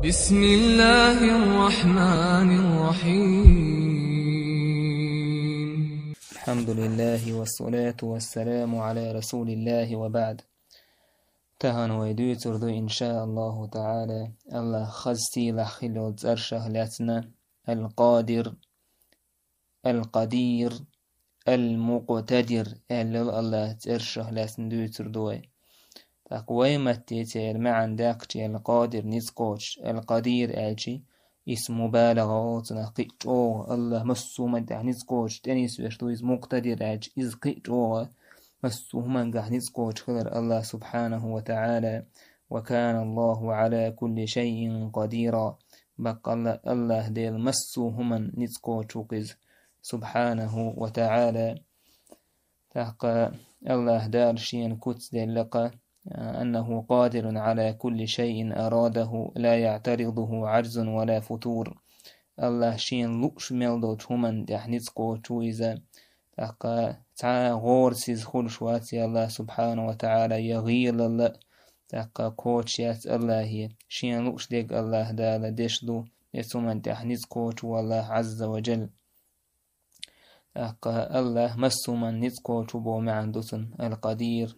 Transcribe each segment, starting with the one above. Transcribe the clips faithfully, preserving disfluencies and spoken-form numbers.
بسم الله الرحمن الرحيم. الحمد لله والصلاة والسلام على رسول الله وبعد. Тахана вай дуьйцур ду, иншааллаху таӀала, АллахӀ хаза сийлахь хилла йолу цӀершах лаьцна: Ал-Къадир, Ал-Къадир, Ал-Мукътадир аьлла йолу АллахӀ цӀершах лаьцна дуьйцур ду вай. ТӀаккха вай матте церан маьӀна даьккхича, Ал-Къадир — ницкъ кхочуш, Ал-Къадир аьлча, исму мубалагӀа олу цунах, кхин а чӀогӀа АллахӀ массо а хӀуманна тӀехь ницкъ кхочуш тӀенисвеш ду иза, Мукътадир аьлча, иза кхин а чӀогӀа массо а хӀуманна ницкъ кхочуш хилар АллахӀ субхьанаху ва таӀала. Ва кана Аллаху Ӏала кулли шайин къадира. Баккъалла, АллахӀ Дела массо а хӀуманна ницкъ кхочуш ву-кх иза, субхьанаху ва таӀала. ТӀаккха АллахӀ Дала Шена куц делла-кх: «Аннаху къадирун Ӏала кулли шайин арадаху, ла яӀтаридуху Ӏаджзун ва ла футур». АллахӀ Шена лууш мел долчу хӀуманна тӀехь ницкъ кхочуш ву иза. ТӀаккха цхьа а гӀорасиза хуьлуш вац и АллахӀ субхьанаху ва таӀала, я гӀийлалла а, тӀаккха кхочуш яц АллахӀе. Шена лууш дерг АллахӀ Дала деш ду, оцу хӀуманна тӀехь ницкъ кхочуш ву АллахӀ Ӏазза ва Джалла. ТӀаккха АллахӀ массо а хӀуманна ницкъ кхочуш ву боху маьӀна ду цуьнан: Ал-Къадир,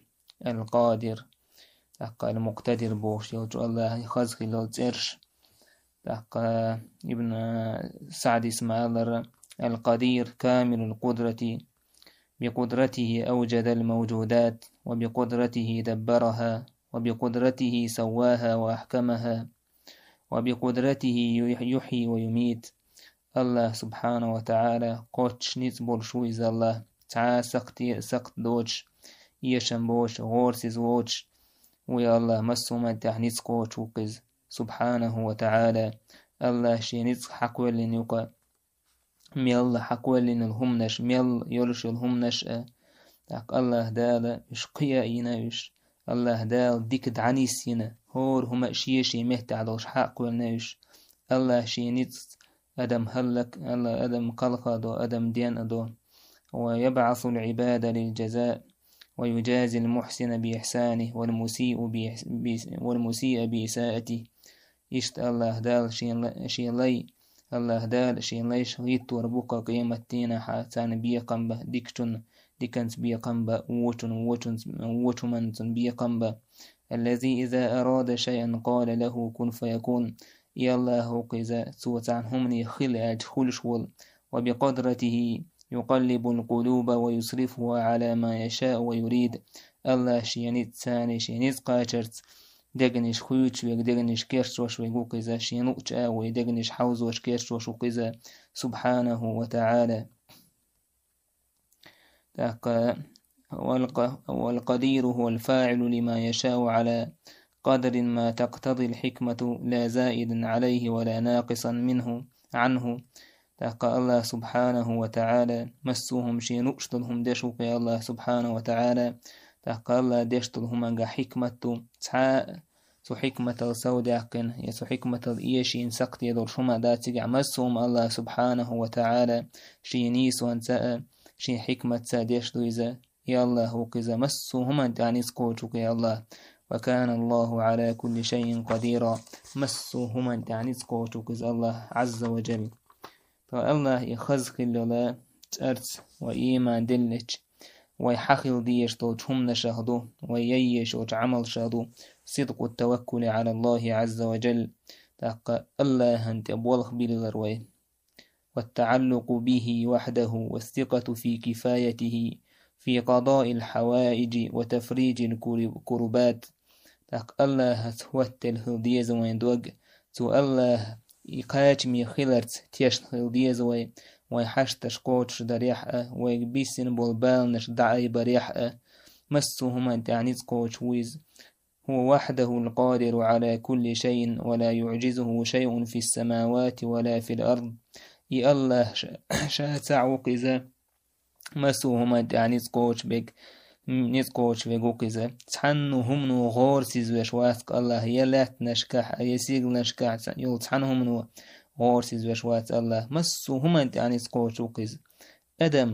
Ал-Къадир, тӀаккха Ал-Мукътадир бохуш йолчу АллахӀан хаза хилла йолу цӀерш. ТӀаккха Ибн СаӀдис ма-аллара: «Ал-Къадир камилул къудрати, бикъудратихи авджадал мавджудат, ва бикъудратихи даббараха, ва бикъудратихи савваха ва ахкамаха, ва бикъудратихи ю-, юхьйи ва юмит». АллахӀ субхьанаху ва таӀала кхоччуш ницкъ болуш ву иза АллахӀ, цхьа а сакхте-, сакхт доцуш, эшам боцуш, гӀорасиза воцуш ву и АллахӀ, массо а хӀуманна тӀехь ницкъ кхочуш ву-кх иза, субхьанаху ва таӀала. АллахӀ Шен ницкъ хьакхоьллина ю-кх, мелла хьакхоьллина йолу хӀуманаш, мелла йолуш йолу хӀуманаш а. ТӀаккха АллахӀ Дала уьш кхин а йина уьш. АллахӀ Дала дика дӀанисйина, хӀора хӀума а шен-шен меттехь долуш хьакхоьллина уьш. АллахӀ Шен ницкъ адам хӀаллак, АллахӀ адам кхалха до, адам ден а до. «Ва ябӀасул Ӏибада лил джаза, ва юджазил мухьсина би ихьсаних, вал мусиъу би, би, вал мусиъа би исаатих». Иштта АллахӀ Дала Шен ла-, Шен лай, АллахӀ Дала Шен лайш гӀиттор бу-кх къематдийнахь, царна бекхам бан, дикачунна диканца бекхам бан, вочунна вочунца, вочу хӀуманца бекхам бан. «Аллази иза арада шайъан къала лаху кун фаякун». И АллахӀ ву-кх иза, Цо цхьана хӀумане хила аьлча хуьлуш волу. «Ва бикъудратихи юкъаллибул къулуба ва юсрифуха Ӏала ма яшаъу ва юрид». АллахӀ Шен ницкъ, Шен ницкъ кхачарца дегнаш хуьйцуш верг, дегнаш керчош верг ву-кх иза, Шен луъучу агӀор дегнаш хьовзош, керчош ву-кх иза, субхьанаху ва таӀала. ТӀаккха: «Вал ка-, вал къадиру хувал фаӀилу лима яшаъу Ӏала къадрин ма тактадил хьикмату, ла заидан Ӏалайхи ва ла накъисан минху, Ӏанху». ТӀаккха АллахӀ субхьанаху ва таӀала массо а хӀума, Шен лууш долу хӀума деш ву-кх и АллахӀ субхьанаху ва таӀала. ТӀаккха АллахӀ деш долу хӀуманга хьикмат ду, цхьа а цу хьикматал совдаьккхина, я цу хьикматал эшийна сакхте долуш хӀума а дац цигахь, массо а хӀума АллахӀ субхьанаху ва таӀала Шен нийсонца а, Шен хьикматца а деш ду иза. И АллахӀ ву-кх иза, массо а хӀуманна тӀехь ницкъ кхочуш ву-кх и АллахӀ. «Ва кана Аллаху Ӏала кулли шайин къадира». Массо а хӀуманна тӀехь ницкъ кхочуш ву-кх иза АллахӀ Ӏазза ва Джалла. Ткъа АллахӀ и хаза хилла йолу цӀарца вай ийман деллача, вай хьан хила дезаш долчу хӀуманашах ду, вай ян езаш йолчу Ӏамалшах ду сидкъу таваккули Ӏала Аллахи Ӏазза ва Джалла. ТӀаккха АллахӀан тӀе болх биллар вай. «Ва таӀаллукъу бихи вахьдаху ва сикъату фи кифаятихи фи къадаил хьаваиджи ва тафриджил кури-, курбат». ТӀаккха АллахӀаца хӀоттаелла хила деза вайн дог, цу АллахӀан и кхачаме хиларца тешна хила деза вай, вайн хьашташ кхочушдарехь а, вайга биссина болу баланаш дӀаайбарехь а. Массо а хӀуманна тӀехь ницкъ кхочуш ву иза. «Хува вахьдахул къадиру Ӏала кулли шайин ва ла юӀжизуху шайун фис самавати ва ла фил ард». И АллахӀ ша, ша цхьаъ ву-кх иза. Массо а хӀуманна тӀехь ницкъ кхочуш берг, м, ницкъ кхочуш верг ву-кх иза. Цхьанна хӀумано гӀорасиз веш вац-кх АллахӀ, я лаьттанашкахь а, я сигаланашкахь а йолу цхьана хӀумано гӀорасиз веш вац АллахӀ. Массо а хӀуманна тӀехь ницкъ кхочуш ву-кх иза. Адам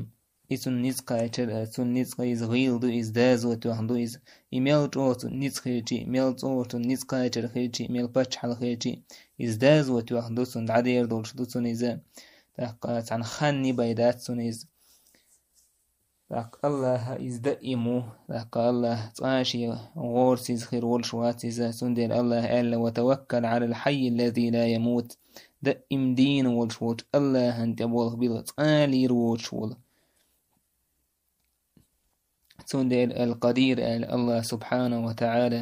И цунна ницкъ кхачар, э, цунна ницкъ иза гӀийла ду, иза дозал тоьхна ду иза. И мел чӀогӀа цунна ницкъ хилча, мел чӀогӀа цунна ницкъ кхачар хилча, мел паччахьалла хилча, иза дозал тоьхна ду цунна, дӀадер долуш ду цунна иза. ТӀаккха цхьана ханна бен дац цунна иза. ТӀаккха АллахӀ иза даим ву, тӀаккха АллахӀ цкъа а шен гӀорасиз хир волуш вац иза, цундела АллахӀа аьлла: «Ва таваккал Ӏалал хьаййи ллази ла ямут». Даим дийна волуш волчу АллахӀана тӀе болх билла, цкъа а лийр воцуш волу. Цундела Ал-Къадир аьлла АллахӀ субхьанаху ва таӀала,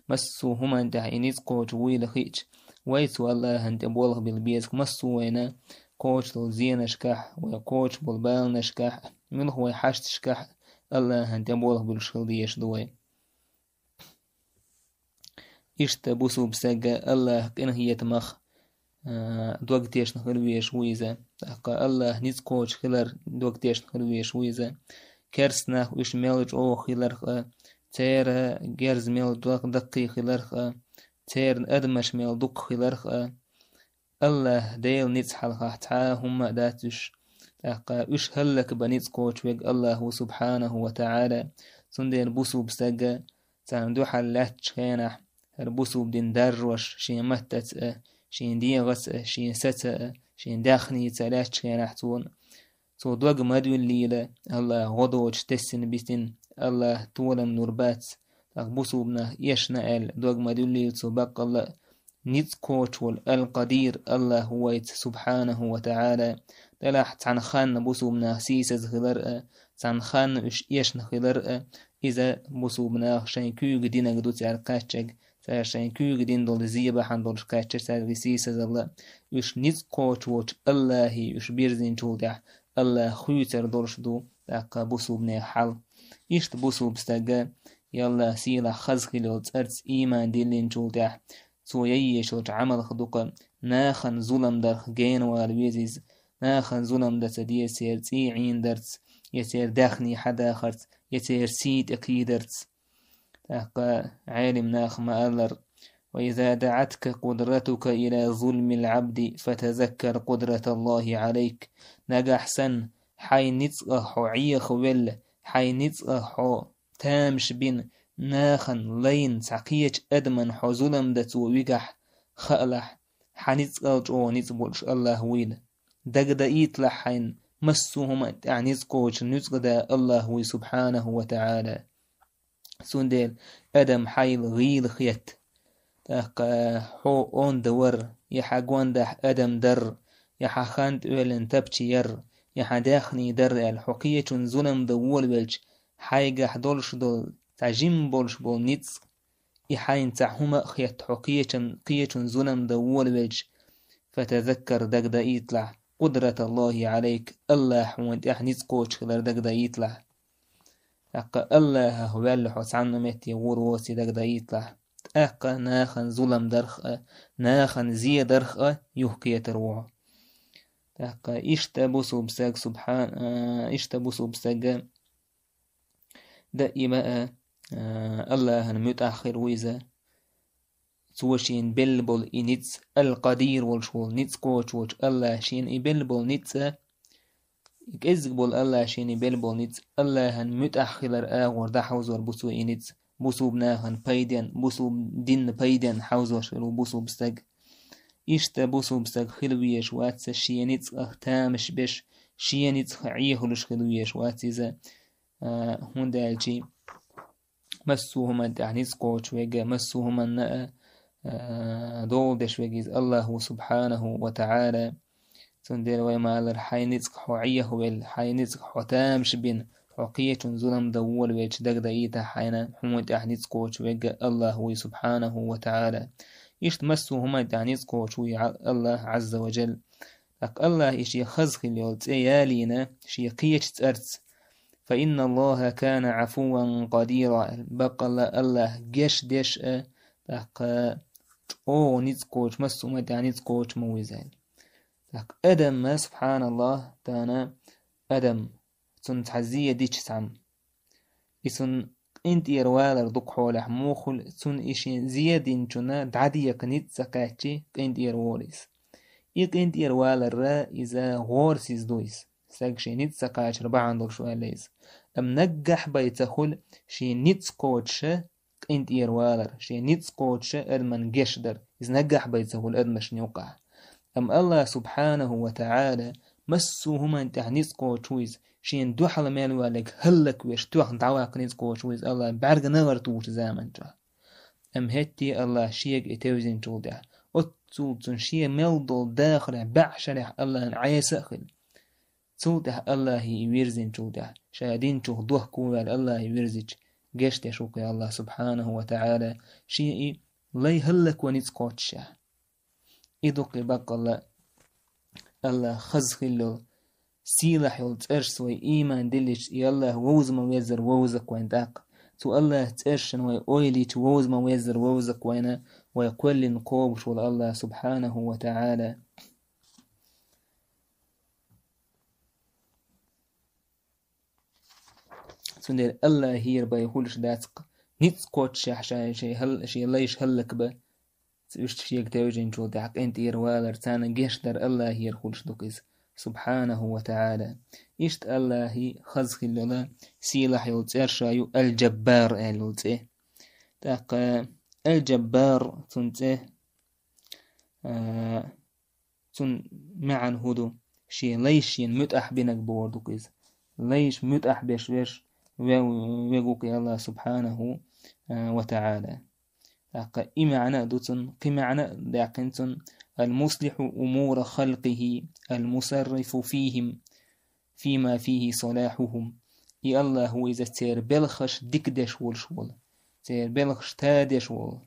массо а хӀуманна тӀехь и ницкъ кхочуш вуйла хиъча, вай цу АллахӀана тӀе болх билла беза массо а вайна кхочуш долу зенашкахь, вай кхочуш болу баланашкахь, муьлхха вай хьашташкахь АллахӀана тӀе болх буьллуш хила дезаш ду вай. Иштта бусулба стаг АллахӀ къинхетамах, а, дог тешна хила везаш ву иза. ТӀаккха АллахӀ ницкъ кхочуш хилар дог тешна хила везаш ву иза. Керста нах уьш мел чӀогӀа хиларх а, церан герз мел дакх-, даккхий хиларх а, церан адамаш мел дукха хиларх а, АллахӀ Делан ницкъ хьалха цхьа а хӀумма а дац уьш. ТӀаккха уьш хӀаллакбан ницкъ кхочуш верг АллахӀ ву субхьанаху ва таӀала. Цундела бусулба стаг царна дуьхьал лаьттачу хенахь, хӀара бусулба дин даржош шен маттаца а, шен дегӀаца а, шен саца а, шен даьхница а лаьттачу хенахь цунна, цо дог ма дуьллийла, АллахӀ гӀо доцуш тесна бисина, АллахӀ толам лур бац, тӀаккха бусулба нах эшна аьлла, дог ма дуьллийла цо баккъалла а. Ницкъ кхочуш волу Ал-Къадир АллахӀ ву вайца субхьанаху ва таӀала. Делахь цхьана ханна бусулба нах сийсаза хилар а, цхьана ханна уьш эшна хилар а, иза бусулба нах шайн куьйга динарг ду цаьрга кхаьчнарг, цара шайн куьйга дина долу зе бахьана долуш кхаьчнарг цаьрга сийсазалла. Уьш ницкъ кхочуш волчу АллахӀе уьш бирзинчул тӀаьхьа АллахӀ хуьйцур долуш ду тӀаккха бусулба нехан хьал. Иштта бусулба стаг, я АллахӀ, сийлахь хаза хила йолу цӀарца ийман диллинчул тӀаьхьа, цо ян езаш йолчу Ӏамалх дукха нахана зулам дарх генавала веза иза, нахана зулам дан ца деза церан цӀий Ӏийнадарца, я церан даьхний хьадахарца, я церан сий тӀе кхийдарца. ТӀаккха Ӏелим наха ма-аллара: «Ва иза даӀатка къудратука ила зулмил Ӏабди, фатазаккар къудраталлахӀи Ӏалайк». Нагахь санна хьайн ницкъах хьо Ӏехавелла, хьайн ницкъах хьо тамаш бина, нахана лайна цхьа кхечу адамна хьо зулам дан цо вигахь, хаалахь, хьан ницкъал чӀогӀа ницкъ болуш АллахӀ вуйла. Дагадаийталахь хьайна, массо а хӀуманна тӀехь ницкъ кхочуш нуьцкъадан АллахӀ вуй субхьанаху ва таӀала. Цундела адам хьайла гӀийла хетта. ТӀаккха хьо онда вар, я хьан гондахь адам дар, я хьан хан тӀоьллина тапча яр, я хьан даьхний дар аьлла, хьо кхечунна зулам дан волавелча, хьайгахь долуш долу, цхьа жимма болуш болу ницкъ, и хьайна цхьа хӀума а хетта, хьо кхечун-, кхечунна зулам дан волавелча, фатазаккар, дагадаийталахь, къудраталлахӀи Ӏалайк, АллахӀ хьуна тӀехь ницкъ кхочуш хилар дагадаийталахь. ТӀаккха АллахӀах ваьлла хьо цхьанна метте гӀур воций дагадаийталахь. ТӀаккха нахана зулам дарх а, нахана зе дарх а юхакхетар ву хьо. ТӀаккха иштта бусулба стаг субхьан-, а, иштта бусулба стаг даима а, а, АллахӀана муьтӀахь хир ву иза. Цо шена белла болу и ницкъ, Ал-Къадир волуш волу ницкъ кхочуш волчу АллахӀа шена и белла болу ницкъ а, и кӀезиг болу АллахӀа шена и белла болу ницкъ, АллахӀана муьтӀахь хилар агӀор дӀахьовзор бу цо и ницкъ, бусулба нахана пайденна, бусулба динна пайденна хьовзош хир ву бусулба стаг. Иштта бусулба стаг хила везаш вац шен ницкъах тамаш беш, шен ницкъах Ӏехалуш хила везаш вац иза, а, хӀунда аьлча массо а хӀуманна тӀехь ницкъ кхочуш верг, массо а хӀуманна а, а, дола деш верг иза АллахӀ ву субхьанаху ва таӀала. Цундела вай ма-аллара, хьайн ницкъах хьо Ӏехавелла, хьайн ницкъах хьо тамаш бина, хьо кхечунна зулам дан волавелча, дагадаийтахь хьайна, хьуна тӀехь ницкъ кхочуш верг АллахӀ вуй субхьанаху ва таӀала. Иштта массо а хӀуманна тӀехь ницкъ кхочуш вуй Ӏа-, АллахӀ Ӏазза ва жалла. ТӀаккха АллахӀа и шен хаза хила йолу цӀе ялийна, шен кхечу цӀарца: «Фа инна Аллаха кана Ӏафуван къадира», баккъалла АллахӀ геч деш а, тӀаккха чӀогӀа ницкъ кхочуш, массо а хӀуманна тӀехь ницкъ кхочуш ма ву иза аьлла. ТӀаккха адам, субхьаналлахӀ, тахана адам, цунна цхьа зе дича цхьамма, и цунна къинтӀера валар дукха хьолахь муха хуьлу, цунна и шен зе динчунна дӀадека ницкъ ца кхаьччи, къинтӀера волу иза. И къинтӀера валар иза гӀорасиз ду иза. Саг шен ницкъ ца кхачар бахьана долуш ваьлла иза. Амма наггахь бен ца хуьлу шен ницкъ кхочуш къинтӀера валар, шен ницкъ кхочуш адаман гечдар. Иза наггахь бен ца хуьлу адамашна юкъахь. Амма АллахӀ субхьанаху ва таӀала массо а хӀуманна тӀехь ницкъ кхочуш ву иза, шена дуьхьал мел ваьлларг хӀаллаквеш, тоьхна дӀаваккха ницкъ кхочуш ву иза АллахӀ бӀаьрган гӀар тухучу заман чохь. Амма хӀетте АллахӀ шега и тевзинчул тӀаьхьа, оццул цунна шен мел долу дахарехь, баьӀшарехь АллахӀна Ӏеса а хила. Цул тӀаьхьа АллахӀе и вирзинчул тӀаьхьа, ша динчух дохко ваьлла АллахӀе вирзича, гечдеш ву кху АллахӀ субхьанаху ва таӀала, шен и лай хӀаллакван ницкъ кхочушехь. И ду кхин баккъалла АллахӀ хаза хилла йолу, сийлахь йолу цӀерашца вай ийман диллича, и АллахӀ вовза ма веззара вовза кху вайна тӀаккха. Цу АллахӀ цӀерашна вай ойла йича, вовза ма веззара вовза кху вайна, вай кхоьллина кхобуш волу АллахӀ субхьанаху ва таӀала. Цундела АллахӀера бен хуьлуш дац-кх ницкъ кхочушехь ша шен хӀал-, шен лайш хӀаллакбан, уьш шега тевжинчул тӀаьхьа къинтӀера валар, царна гечдар АллахӀера хуьлуш ду-кх иза, субхьанаху ва таӀала. Иштта АллахӀе хаза хилла йолу, сийлахь йолу цӀераш ю Аль-Джаббар аьлла йолу цӀе. ТӀаккха Аль-Джаббар цуьнан цӀе, а, цуьнан маьӀна хӀун ду? Шен лайш шена муьтӀахь бинарг бохург ду-кх иза. Лайш муьтӀахь беш верг, ве-, верг ву-кх и АллахӀ субхьанаху, а, ва таӀала. ТӀаккха и маьӀна а ду цуьнан, кхин маьӀна а даьккхина цуьнан: «Аль-муслихьу умура халкъихӀи, аль-мусаррифу фийхӀим, фима фийхӀи салахьухӀум». И АллахӀ ву иза церан белхаш дика деш волуш волу, церан белхаш тадеш волу,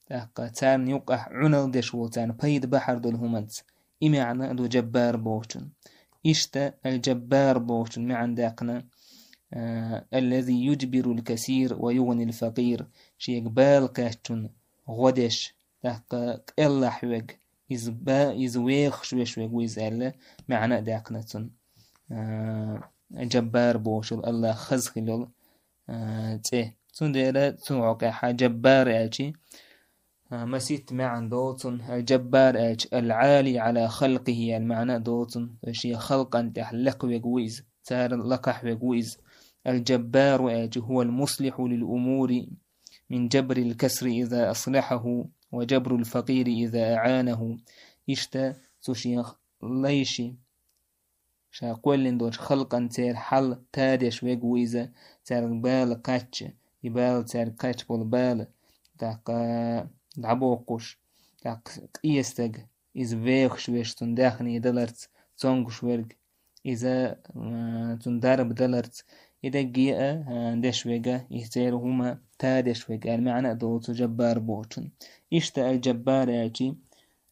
тӀаккха царна юкъахь Ӏуналла деш волу, царна пайда бахьар долу хӀуманца. И маьӀна а ду Джаббар бохучун. Иштта Аль-Джаббар бохучун маьӀна даьккхина, а, «Аллази юджбируль касир ва югӀниль факъир», шега бала кхаьччун гӀо деш, тӀаккха къеллахь верг, иза ба-, иза вехаш веш верг ву иза аьлла, маьӀна а даьккхина цуьнан, а, Джаббар бохучул АллахӀ хаза хилла йолу, а, цӀе. Цундела цу хьокъехь Джаббар аьлчи, а, маситта маьӀна долу цуьнан, Аль-Джаббар аьлча, аль-Ӏали Ӏала халкъихӀи аьлла маьӀна а долу цуьнан, шен халкъан тӀехь лекха верг ву иза, царна лакхахь верг ву иза. Аль-Джаббару аьлча, хӀувал муслихьу лил умури мин джабрил касри иза аслахьахӀу ва джабрул факъири иза аӀанахӀу. Иштта цу шен лайши, ша кхоьллина долчу халкъан церан хьал тадеш верг ву иза, цаьрга бала кхаьчча, и бала цаьрга кхаьчна болу бала, тӀаккха дӀабоккхуш, тӀаккха къестаг, иза вехаш веш цунна даьхни даларца цомгуш верг, иза, а, цунна дарба даларца, и дерриге а, а, деш верг, и церан хӀума тадеш верг аьлла маьӀна а долу цу Джаббар бохучун. Иштта Аль-Джаббар аьлчи,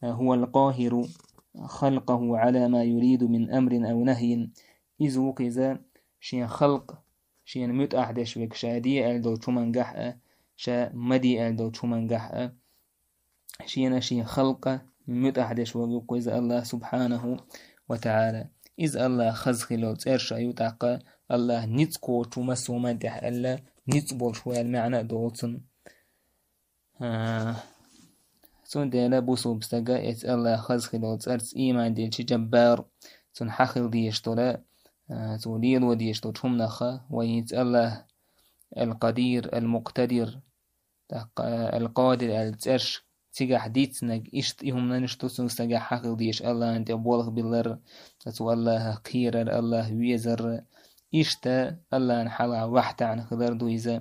а, хӀувал къахӀиру халкъахӀу Ӏала ма юриду мин амрин ав нахӀйин. Иза ву-кх иза шен халкъ, шена муьтӀахь деш верг, ша де аьлла долчу хӀумангахь а, ша ма де аьлла долчу хӀумангахь а, шена шен халкъ муьтӀахь деш верг ву-кх иза АллахӀ субхьанаху ва таӀала. Иза АллахӀ хаза хилла йолу цӀераш ю, тӀаккха АллахӀ ницкъ кхочуш ву массо а хӀуманна тӀехь аьлла, ницкъ болуш ву аьлла маьӀна а долу цуьнан. А, цундела бусулба стага эцу АллахӀ хаза хилла йолу цӀарца ийман диллича, Джаббар, цунна хьан хила дезаш долу, а, цо лело дезаш долчу хӀуманах, вай хӀинца АллахӀ Аль-Къадир, Аль-Мукътадир, тӀаккха Аль-Къадир аьлла цӀераш цигахь дийцинарг, иштта и хӀуманаш ду цуьнан стагехь хьан хила дезаш: АллахӀна тӀе болх биллар, цу АллахӀах кхерар, АллахӀ везар, иштта АллахӀна хьалха вахьтаьӀна хилар ду иза.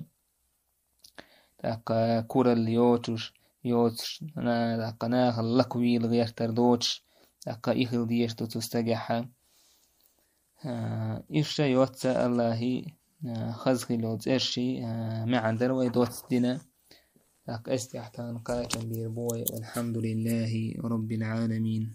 ТӀаккха куралла йоцуш, йоцуш, на-, тӀаккха нахала лакхавийла гӀертар доцуш, тӀаккха и хила дезаш ду цу стагехь. А, иштта йоцца АллахӀи, а, хаза хилла йолу цӀерши, а, маьӀна дар вай доцца дина. ТӀаккха эс тӀехь тахана кхачам бийр бу вай. Валхьамдулиллахи Роббил Ӏаламин.